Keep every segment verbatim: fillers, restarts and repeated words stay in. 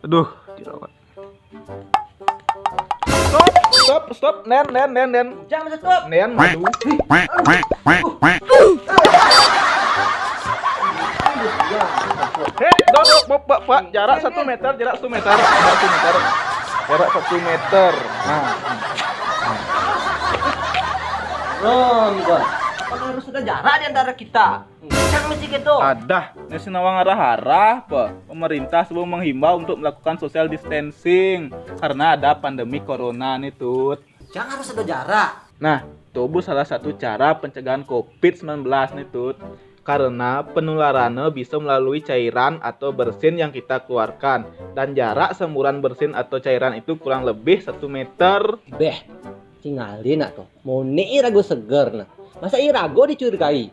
Aduh, jerawat. Stop, stop, stop, Nen, Nen, Nen, Nen. Jangan stop. Nen, malu. Hei, duduk, Pak, Pak, Pak. Jarak satu meter, jarak satu meter, jarak satu meter. Jarak satu meter. Nah. Ron, gua. Kan harus ada jarak di antara kita. Jangan mesti gitu. Adah, ini si nawang arah-arah apa? Pemerintah sebelum menghimbau untuk melakukan social distancing karena ada pandemi corona nih, Tut. Jangan harus ada jarak. Nah, itu bu salah satu cara pencegahan covid sembilan belas nih, Tut. Karena penularannya bisa melalui cairan atau bersin yang kita keluarkan. Dan jarak semburan bersin atau cairan itu kurang lebih satu meter. Beh, tinggalin nak tuh. Mau nih ragu seger nah. Masa irago dicurigai?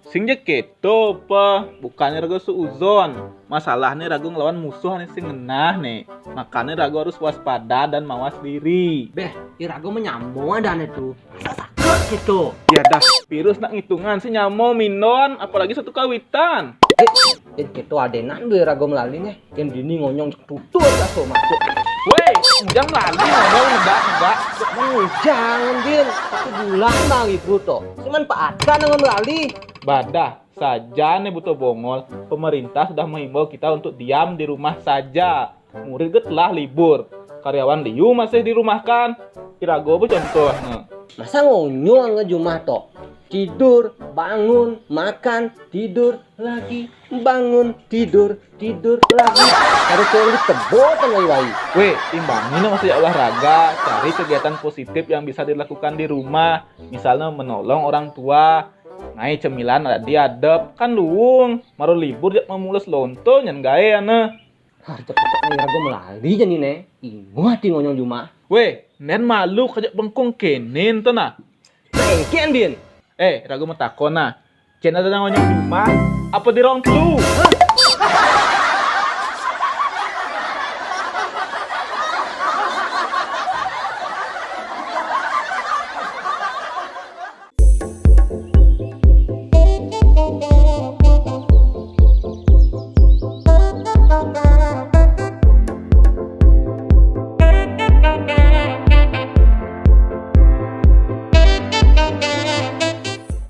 Sing je keto apa? Bukannya ragu suuzon. Masalahnya ragu ngelawan musuh nih sing ngenah nih. Makanya ragu harus waspada dan mawas diri. Beh, irago menyambung ada nih tuh. Masa sakit gitu. Ya dah, virus nak ngitungan si nyamo mindon, apalagi satu kawitan. Eh, dan gitu adenan dua rago melalui nih. Yang dini ngonyong tutur kaso masuk. Weh, ujang melali ngomong enggak, enggak. Mengujang, Din. Satu bulan bang ibu tuh. Cuman paatan yang melali. Badah, saja nih butuh bongol. Pemerintah sudah menghimbau kita untuk diam di rumah saja. Murid get lah libur. Karyawan liu masih dirumahkan. Irago apa contohnya? Masa ngonyong ngejumah toh? Tidur, bangun, makan, tidur lagi, bangun, tidur, tidur lagi. Harus cari tebo tengah wai. Weh, imbangi no masih olahraga, cari kegiatan positif yang bisa dilakukan di rumah. Misalnya menolong orang tua, ngai cemilan ada diadep, kan luung. Maro libur jak memules lonto nyen gae ane. Har cepet nih ragu melali jadi nih. Inguh hati ngonyong jumah. Weh, nen malu kajak bengkung kenen tuh nah. Bengken din. Eh, ragu metakon nah. Cen ada ngonyong jumah, apa di ruang telu? Hah?